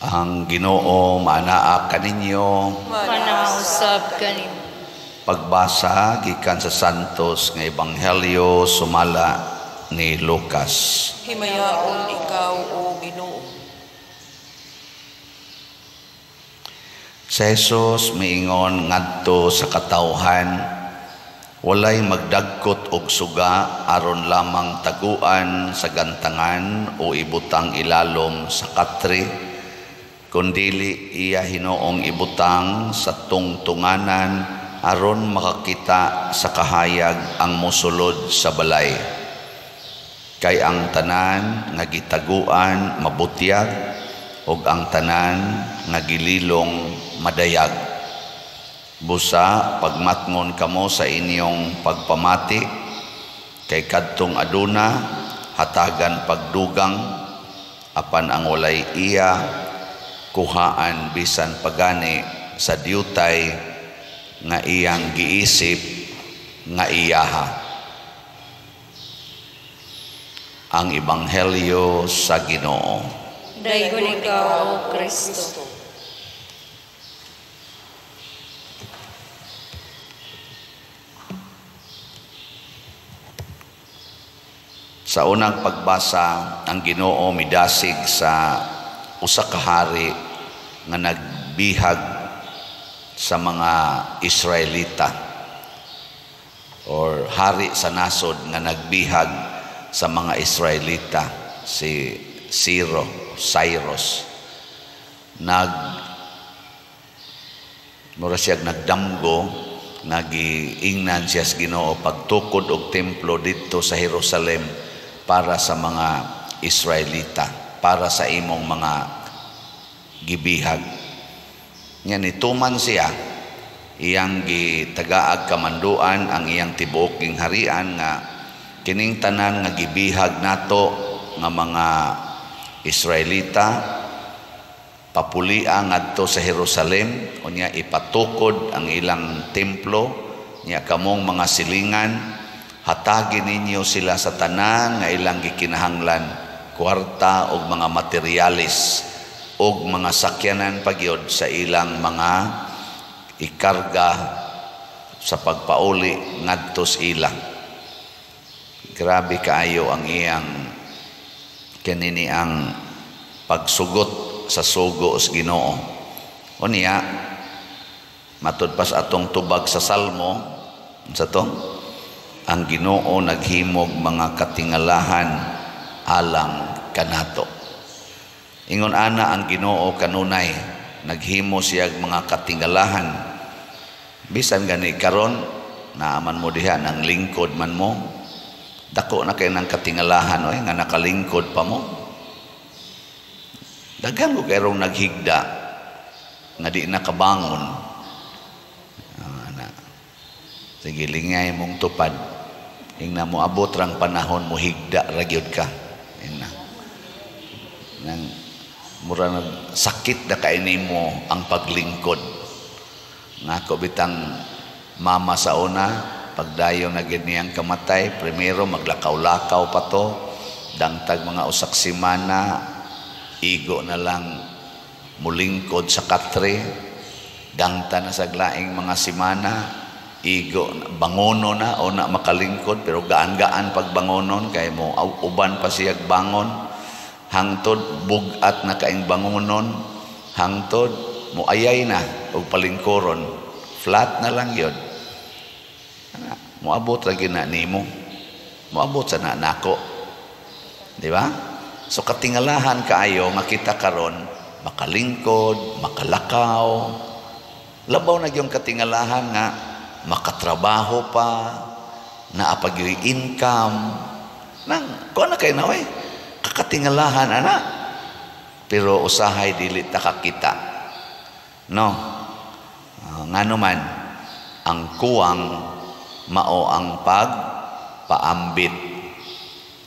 Ang Ginoo maanaa kaninyo. Manausab kanimo. Pagbasa gikan sa Santos nga Ebanghelyo sumala ni Lucas. Himayaon ikaw, o Ginoo. Si Jesus miingon ngadto sa katawhan, walay magdagkot og suga aron lamang taguan sa gantangan o ibutang ilalom sa katre, kundili iya hinoong ibutang sa tungtunganan aron makakita sa kahayag ang mosulod sa balay. Kay ang tanan nga gitaguan mabutyag, ug ang tanan nga gililong madayag. Busa pagmatngon kamo sa inyong pagpamati, kay kadtong aduna hatagan pagdugang, apan ang walay iya kuhaan bisan pagani sa diutay nga iyang giisip nga iyaha. Ang Ebanghelyo sa Ginoo. Daygon ikaw, O Kristo. Sa unang pagbasa, ang Ginoo midasig sa usa ka hari nga nagbihag sa mga Israelita, or hari sa nasod nga nagbihag sa mga Israelita, si Cyrus. Mura siya nagdamgo, nagiingnan siya sa Ginoo pagtukod og templo didto sa Jerusalem para sa mga Israelita, para sa imong mga gibihag. Nya nituman siya, iyang gitagaag kamanduan ang iyang tibuok gingharian nga kining tanan nga gibihag nato nga mga Israelita papulia ngadto sa Jerusalem, unya ipatukod ang ilang templo, nya kamong mga silingan hatagi ninyo sila sa tanan nga ilang gikinahanglan, kwarta og mga materialis og mga sakyanan pagyod sa ilang mga ikarga sa pagpauli ngadto sa ilang. Grabe kaayo ang iyang kanini ang pagsugot sa sugo sa Ginoo. Unya matud pa sa atong tubag sa Salmo, unsa to? Ang Ginoo naghimog mga katingalahan alang kanato. Ingon ana ang Ginoo kanunay naghimo siya mga katingalahan. Bisan gani karon naaman mo diha nang lingkod man mo, dako na kay nang katingalahan oy nga nakalingkod pa mo. Daghan ko kayrong naghigda nga di nakabangon. Ana. Sige, lingay mong tupad. Ingna mo abot rang panahon mo higda ra gyud ka. Ingna. Nang mura nag sakit na kay nimo ang paglingkod. Ngako bitang mama sa una, pagdayon na gid niyang kamatay, primero maglakaw-lakaw pa to, dangtag mga usak semana, igo na lang mulingkod sa katre, dangta na sa glaing mga semana, igo bangono na o na makalingkod, pero gaan-gaan pagbangonon kay mo uban pa siyag bangon, hangtod bugat na kaing bangonon, hangtod mo ayay na og palingkoron, flat na lang yun. Moabot lagi na nimo, moabot sa na nako, di ba? So katingalahan kaayo nga kita karon makalingkod, makalakaw. Labaw na gyud katingalahan nga makatrabaho pa, naa pa gyud income. Nang kuan na kay na oy, kakatingalahan ana. Pero usahay dili ta kakita. No. Ngano man ang kuwang mao ang pagpaambit.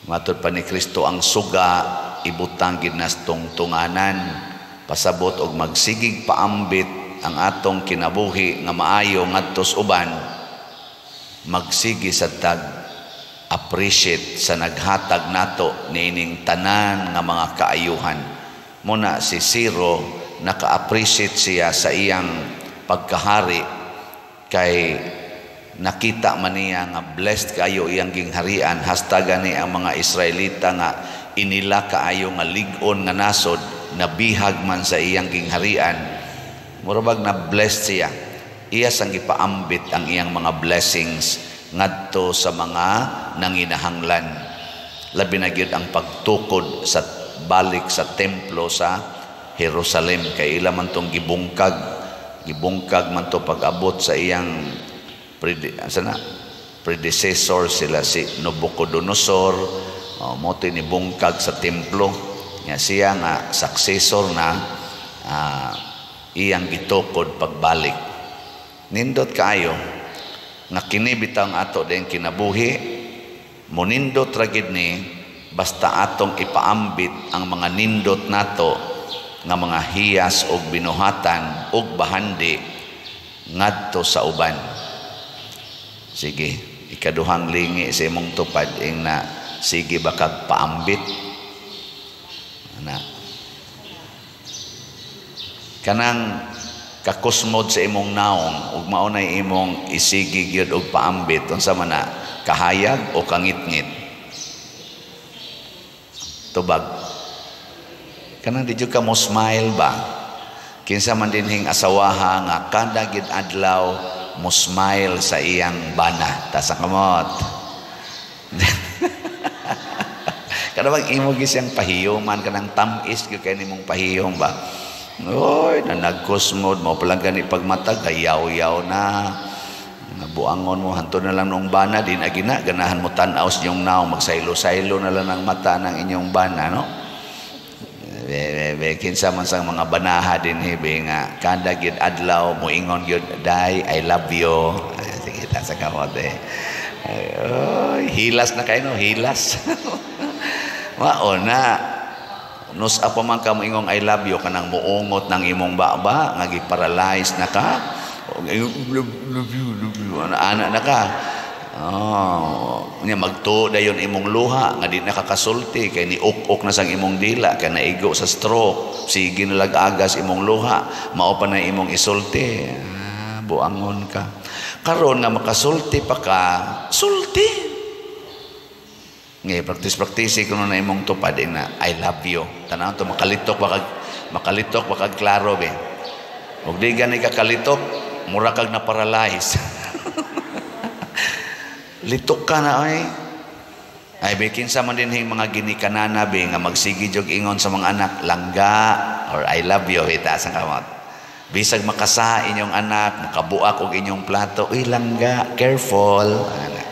Matud pa ni Kristo ang suga ibutang ginas tungtunganan, pasabot og magsigig paambit ang atong kinabuhi nga maayo ngadto sa uban, magsigi sa tag appreciate sa naghatag nato niining tanan nga mga kaayuhan. Muna si Ciro naka-appreciate siya sa iyang pagkahari kay nakita man niya nga blessed kayo iyang gingharian, hasta gani ang mga Israelita nga inila kaayo nga lig-on nga nasod nabihag man sa iyang gingharian. Mura bag na blessed siya. Iya sang gipaambit ang iyang mga blessings ngadto sa mga nanginahanglan. Labi na gyud ang pagtukod sa balik sa templo sa Jerusalem kay ila man tong gibungkag, gibungkag man to pag-abot sa iyang predecessor sila si Nabucodonosor. Oh, mo ni bungkag sa templo nga siya nga successor na iyang gitukod pagbalik. Nindot kaayo nga kini bitaw ang ato din kinabuhi, monindot ra gid ni basta atong ipaambit ang mga nindot nato nga mga hiyas og binuhatan og bahandi ngadto sa uban. Sige, ikaduhang lingi sa imong tupad ing na sige ba kag paambit na kanang kakusmod sa imong naong ug mao nay imong isigi gyud og paambit, unsa man na, kahayag o kangitngit? Tubag. Kanang di jud ka mo smile ba? Kinsa man dinhing asawaha nga kada gid adlaw mo smile sa iyang bana? Tasa kamot. Kada bang imo gi siyang pahiyuman, kanang tam-is gyud kay nimong pahiyom ba? Oy, na nagkusmod mo palang gani pagmatag, yaw-yaw na. Nabuangon mo, hanto na lang nung bana, di na gina, ganahan mo tan-aw sa inyong naong, magsaylo-saylo na lang ang mata ng inyong bana, no? Be, kinsa man sang mga banaha din hibi nga kada gyud adlaw moingon gyud, "Day, I love you." Ay, sige, ta sa kamote. Ay, hilas na kayo, no? Hilas. Mao na. Nus pa man ka moingong "I love you," kanang muungot ng imong baba nga gi-paralyze na ka. Love, love you, love you. Ana na ka. Oh, nya magtuo dayon imong luha nga di nakakasulti kay ni ok-ok na sang imong dila kay naigo sa stroke. Sige na lag-agas imong luha, mao pa na imong isulti. Ah, buangon ka. Karon nga makasulti pa ka, sulti. Ngay practice-practice kuno na imong tupad na "I love you." Tan-aw to makalitok ba kag klaro be. Ug di gani ka kalitok, mura kag na paralyze. Litok ka na ay. Ay bikin sa man dinhing mga ginikanana be nga magsigi jog ingon sa mga anak, "Langga" or "I love you," itaas ang kamot. Bisag makasa inyong anak, makabuak og inyong plato, "Uy langga, careful." Ana.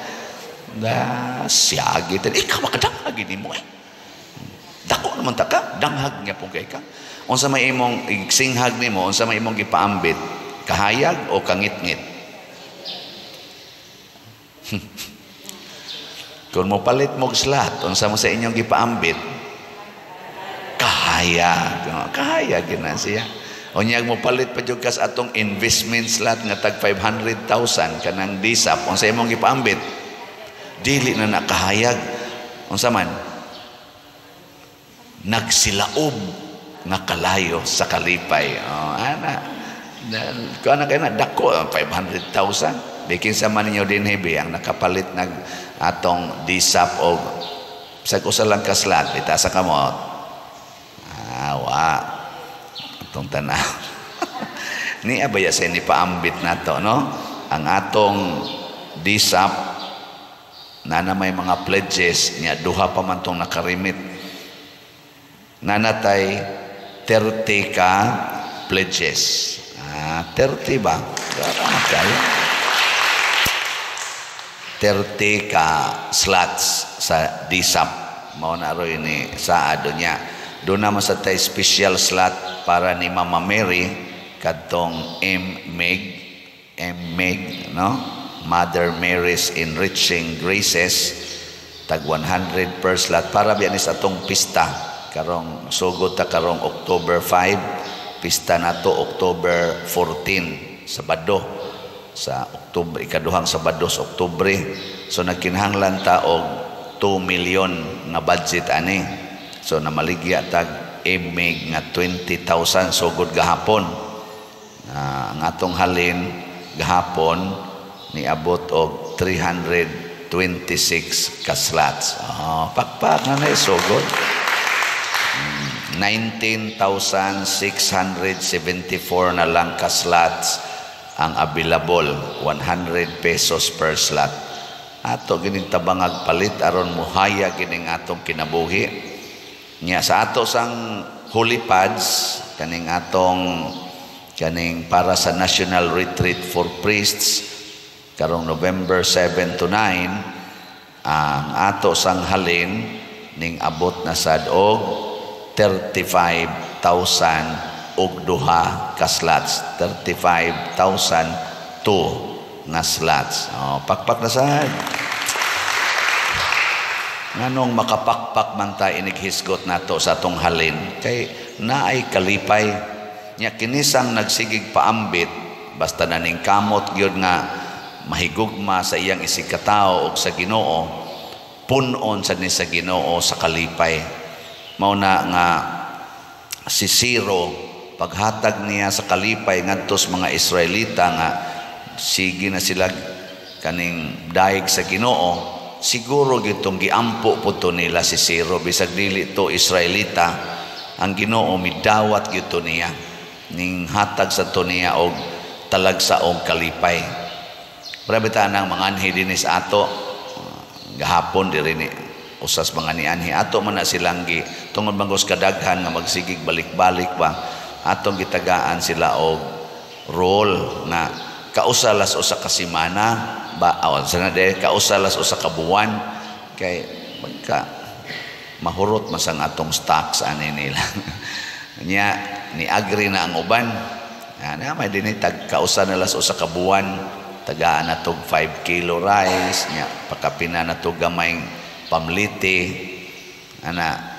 Da siyagi tan ikaw makadanghag nimo eh. Dako naman ta ka, danghag nga pong kay ka. Unsa may imong singhag nimo, unsa may imong gipaambit? Kahayag o kangitngit? Kung mo palit mo slot, unsa mo sa inyong gipaambit? Kahayag. Kahayag na siya. Unyag mo palit pa jud kas atong investment slot nga tag 500,000 kanang DSAP, unsa imong gipaambit? Dili na nakahayag. Unsa man? Nagsilaob nga kalayo sa kalipay. Oh, ana. Kuan na kay na dako 500,000. Bikin sa man ninyo din hibi ang nakapalit nag atong DSAP o sa usa lang ka slot, itaas sa kamot. Ah, wa. Atong tanaw. Ni abaya sa ni paambit nato, no? Ang atong DSAP nana may mga pledges niya, duha pa man tong nakarimit. Nanatay 30 ka pledges. Ah, 30 ba? Tama kayo. 30 ka slots sa DSAP. Mao na roy ni sa ado niya. Doon naman sa tay special slot para ni Mama Mary kadtong M-Meg, M-Meg, no? Mother Mary's Enriching Graces, tag 100 per slot para biya ni sa atong pista karong sugod ta karong October 5, pista nato October 14, Sabado, sa Oktubre, ikaduhang Sabado sa Oktubre. So nagkinahanglan ta og 2 million nga budget ani. So namaligya tag imig nga 20,000 sugod gahapon. Ang atong halin gahapon niabot og 326 ka slots. Oh, pakpak na na sugod. 19,674 na lang ka slots ang available, 100 pesos per slot. Ato gining tabangag palit aron muhaya gining atong kinabuhi. Nya sa ato sang Holy Pads kaning atong kaning para sa National Retreat for Priests karong November 7 to 9, ang ato sang halin ning abot na sad og 35,000 og duha ka slots, 35,002 nga slots. Oh, pakpak na sad. Nganong makapakpak man ta inighisgot nato sa atong halin kay naay kalipay. Nya kinisang nagsigig paambit basta na ning kamot gyud nga mahigugma sa iyang isigkatao og sa Ginoo, punon sad ni sa Ginoo sa kalipay. Mao na nga si Ciro paghatag niya sa kalipay ngadto sa mga Israelita nga sige na sila kaning daig sa Ginoo, siguro gitong giampo po to nila si Ciro bisag dili to Israelita. Ang Ginoo midawat gyud niya ning hatag sa to niya og talagsaong kalipay. Grabe ta nang mga anhi dinis ato gahapon diri ni usas mga nianhi ato man na silang gi tungod bangos kadaghan nga magsigig balik-balik ba, atong gitagaan sila og role nga kausa las usa ka semana ba, aw sana de kausa las usa ka buwan kay magka mahurot man sang atong stocks ani nila. Nya ni agree na ang uban ana may dinhi tag kausa na las usa ka buwan, tagaan na tog 5 kilo rice, nya pakapina na tog gamay pamliti ana.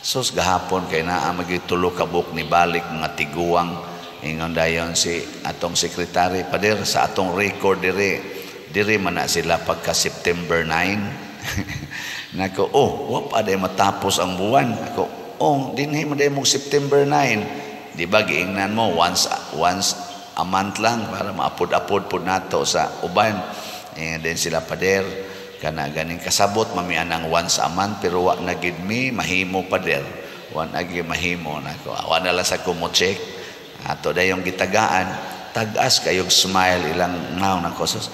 Sus gahapon kay naa magitulo ka buok ni balik mga tiguang. Ingon dayon si atong sekretary, "Pader, sa atong record diri diri man na sila pagka September 9." Nako, "Oh, wa pa day matapos ang buwan." Ako, "Oh, dinhi man day mo September 9." Di ba giingnan mo once once a month lang para maapod-apod pud nato sa uban. Eh, then sila, "Pader, kana ganing kasabot mami anang once a month pero wa na gid mi mahimo, pader. Wa na gid mahimo." Nako, wa na lang sa ko check. Ato dayong gitagaan, tag-as kayog smile ilang naw. Nako, sus,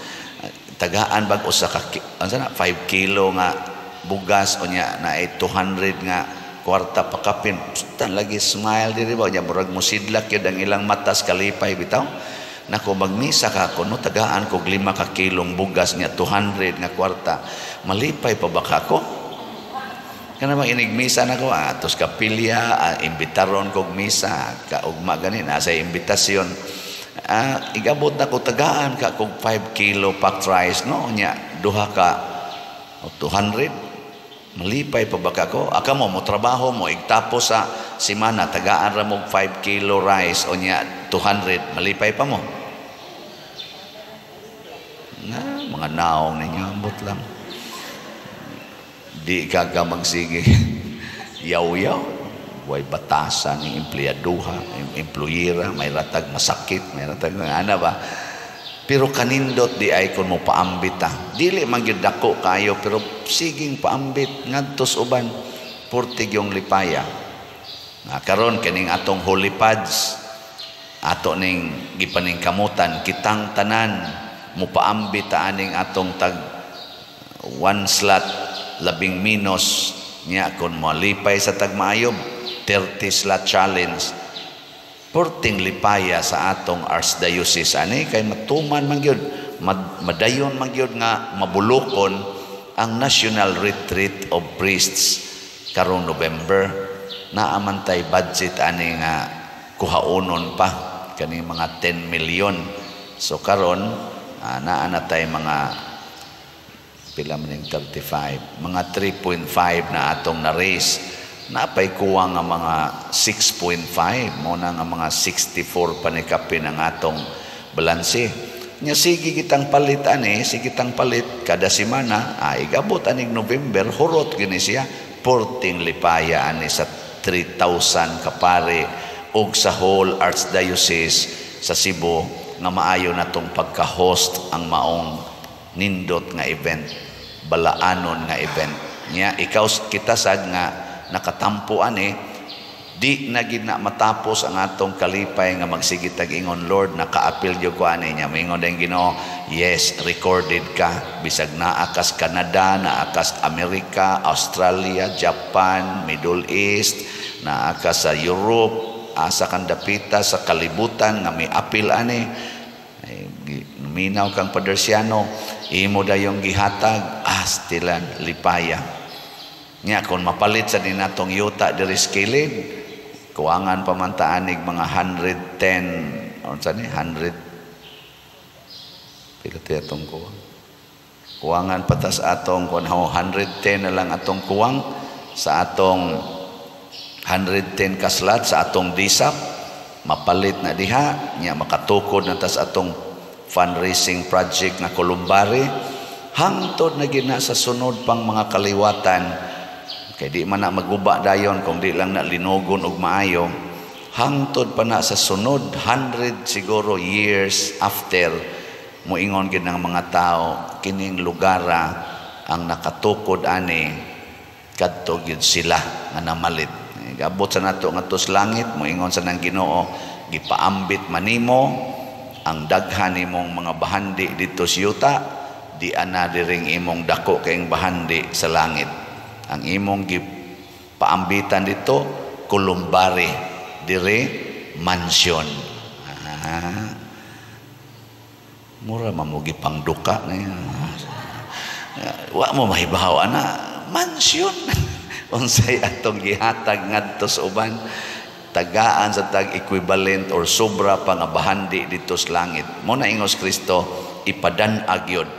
tagaan bag usa ka unsa na 5 kilo nga bugas unya na 200 nga kwarta pakapin, tan lagi smile diri ba nya murag mosidlak gyud ang ilang matas kalipay bitaw. Nako, magmisa ka kuno tagaan kog 5 ka kilong bugas nya 200 nga kwarta, malipay pa ba ka ko? Kana bang inigmisa nako atos kapilya, imbitaron kog misa kaugma gani nasa imbitasyon, igabot na ko tagaan ka kog 5 kilo packed rice no nya duha ka 200, malipay pa ba ka ko? Aka mo mo trabaho mo igtapos sa semana, tagaan ra mo 5 kilo rice o nya 200, malipay pa mo? Na mga naong ninyo, ambot lang di ka ka magsige yaw-yaw, way batasan ng empleaduha, employera, may ratag masakit, may ratag ana ba. Pero kanindot di ay kon mo paambit ta. Dili man gyud dako kayo pero siging paambit ngadto sa uban, purtig yung lipaya. Na karon kining atong Holy Pads ato ning gipaningkamutan kitang tanan mo paambit ta aning atong tag one slot labing minus niya kon malipay sa tagmaayob 30 slot challenge, purting lipaya sa atong archdiocese ani kay matuman man gyud, madayon man gyud nga mabulokon ang National Retreat of Priests karong November. Naa man tay budget ani nga kuhaonon pa kaning mga 10 million. So karon naa na tay mga pila man 35, mga 3.5 na atong na-raise. Napay kuwang nga mga 6.5 mo na nga mga 64 panikapin ang atong balanse. Nya sige kitang palit ani, sige kitang palit kada semana, ay gabot aning November hurot gini siya, porting lipaya ani sa 3,000 ka pare ug sa whole Archdiocese sa Cebu nga maayo natong pagka-host ang maong nindot nga event, balaanon nga event. Nya ikaw, kita sad nga nakatampo ani, di na gid na matapos ang atong kalipay nga magsigit tag ingon, "Lord, nakaapil gyud ko ani." Nya moingon din Ginoo, "Yes, recorded ka." Bisag naa kas Canada, naa kas Amerika, Australia, Japan, Middle East, naa ka sa Europe, asa kang dapita sa kalibutan nga may apil ani, ay, minaw kang Padersiano, imo dayong gihatag astilan lipaya. Nya kung mapalit sa dinatong yuta diri sa kilid, kuwangan pa man ta anig mga 110, unsa ni, 100, pila ti atong kuwang? Kuwangan patas atong kuan, 110 na lang atong kuwang sa atong 110 kaslat sa atong disap. Mapalit na diha, nya makatukod na tas atong fundraising project nga columbary, hangtod na gina sa sunod pang mga kaliwatan, kay di man na maguba dayon kung di lang na linugon og maayo. Hangtod pa na sa sunod 100 siguro years after, moingon gid ng mga tao, "Kining lugara ang nakatukod ani, kadto gyud sila nga namalit." Gabot sa nato ngadto sa langit, moingon sa nang Ginoo, "Gipaambit manimo ang daghan nimong mga bahandi dito sa yuta, di ana diring imong dako kayong bahandi sa langit. Ang imong gipaambitan dito columbary, dire mansion." Ah, mura mamugi pangduka na yan. Wa mo mahibaw ana mansion. Unsay atong gihatag ngadto sa uban, tagaan sa tag equivalent or sobra pa nga bahandi dito sa langit. Mo na ingos Kristo, ipadan-ag yun.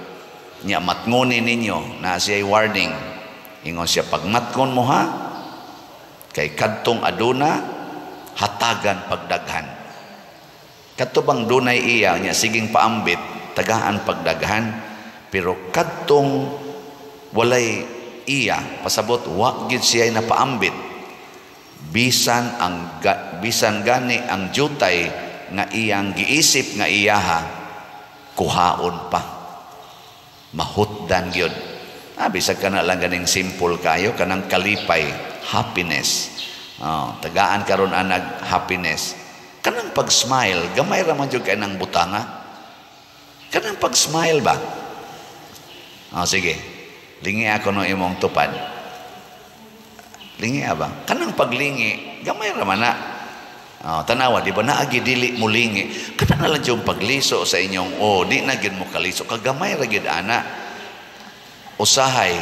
Nya matngoni ninyo na siya warning. Ingon siya, "Pagmatkon mo ha, kay kadtong aduna, hatagan pagdaghan. Kadto bang dunay iya nya siging paambit, tagaan pagdaghan, pero kadtong walay iya, pasabot wa gid siya napaambit, bisan ang bisan gani ang jutay nga iyang giisip nga iyaha, kuhaon pa." Mahutdan gyud. Ah, bisag kana lang ganing simple kayo, kanang kalipay, happiness. Oh, tagaan karon anag happiness. Kanang pag-smile, gamay ra man jud kay nang butanga. Kanang pag-smile ba? Oh, sige. Lingi ako no imong tupad. Lingi ba? Kanang paglingi, gamay ra man na. Oh, tanawa, di ba naagi dili mo lingi? Kana na lang yung pagliso sa inyong, oh, di na gyud mo kaliso. Kagamay ra gyud ana. Usahay,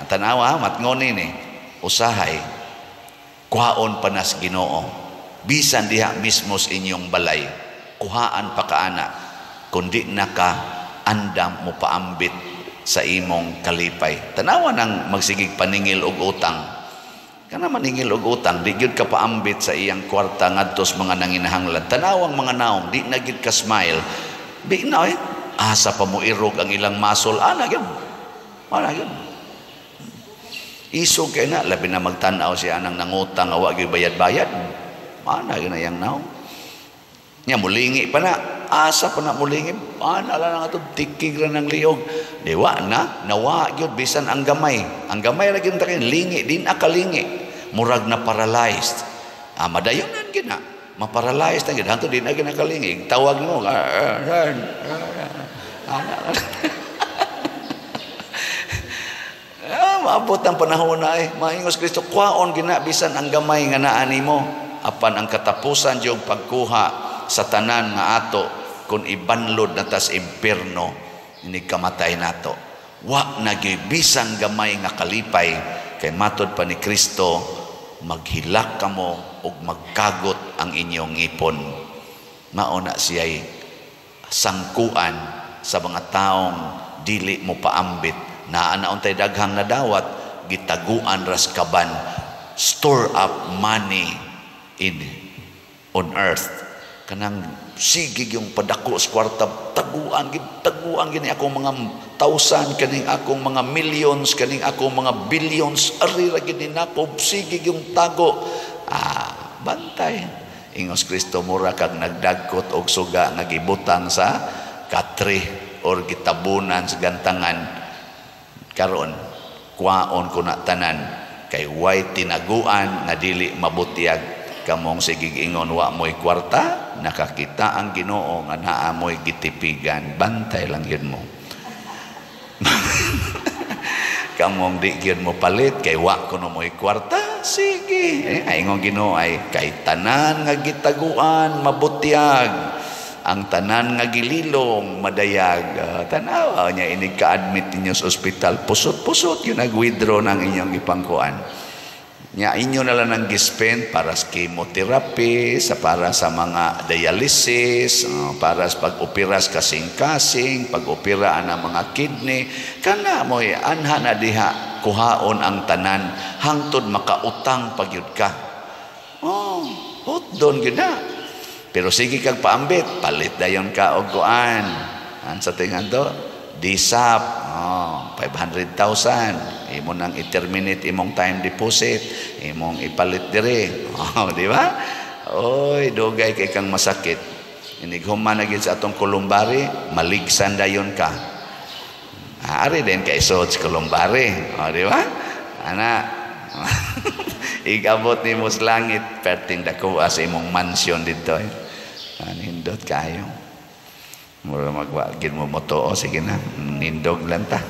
tanawa, matngoni ni. Usahay, kuhaon pa nas Ginoo. Bisan diha mismo sa inyong balay, kuhaan pa ka ana, kundi na ka andam mo paambit sa imong kalipay. Tanawa nang magsigig paningil og utang. Kana maningil og utang, di gyud ka paambit sa iyang kwarta ngadto sa mga nanginahanglan. Tanawang mga naong, di na gyud ka smile. Di na eh. Asa pa mo irog ang ilang muscle, ana gyud. Ana gyud. Isog kay na, labi na magtan-aw siya anang nangutang nga wa gyud bayad-bayad. Ana gyud na iyang naong. Nya mulingi pa na, asa pa na mulingi, ana lang nga to, tikig ra ng liog. Di wa na, nawa gyud bisan ang gamay. Ang gamay ra gyud ta kay lingi, di na kalingi. Murag na paralyzed. Ah, madayonan gyud na. Maparalyzed na gyud hangtod di na gyud nakalingi. Tawag mo, ah, ah, ah, ah, maabot ang panahon na eh. Maingos Kristo, kwaon gina bisan ang gamay nga naa nimo. Apan ang katapusan yung pagkuha sa tanan nga ato, kung ibanlod na tas impierno, ini kamatay nato. Wa na gyud bisan gamay nga kalipay, kay matod pa ni Kristo, maghilak kamo ug magkagot ang inyong ngipon. Mao na siya'y sangkuan sa mga taong dili mo paambit. Naa na untay daghang nadawat, gitaguan ras kaban, store up money in on earth. Kanang sige yung padako sa kwarta, taguan gid, taguan gini akong mga thousand, kaning akong mga millions, kaning akong mga billions, ari ra gid ni nako, sige yung tago. Ah, bantay. Ingos Kristo, mura kag nagdagkot og suga nga gibutang sa katre or gitabunan sa gantangan. Karon kuwaon ko na tanan kay way tinaguan nga dili mabutyag. Kamong sigig ingon wa mo'y kwarta, nakakita ang Ginoo nga naa mo'y gitipigan. Bantay lang yun mo. Kamong di gyud mo palit kay wa kuno mo'y kwarta, sige. Eh, ay ingon Ginoo ay kay tanan nga gitaguan mabutyag, ang tanan nga gililong madayag. Tanawa niya inig ka-admit ninyo sa ospital, pusot-pusot yun nag-withdraw ng inyong gipangkuan. Nya inyo na lang ang gispend para sa chemotherapy, sa para sa mga dialysis, para sa pag-opera sa kasing-kasing, pag-opera ang mga kidney. Kana mo'y anha na diha kuhaon ang tanan hangtod makautang pagyud ka. Oh, hotdon gyud na. Pero sige kag paambit, palit dayon ka og kuan. An sa tingan to? DSAP, oh, 500,000. Imo nang i-terminate imong time deposit, imong ipalit dire. Oh, di ba? Oy, dugay kay kang masakit. Inig human na gid sa atong kolumbari, maligsan dayon ka. Ari din kay sod sa kolumbari. Oh, di ba? Ana. Igabot nimo sa langit, perting dako sa imong mansion didto. Eh. Nindot kayo. Mura magwa gid mo motuo, sige na, nindog lang ta.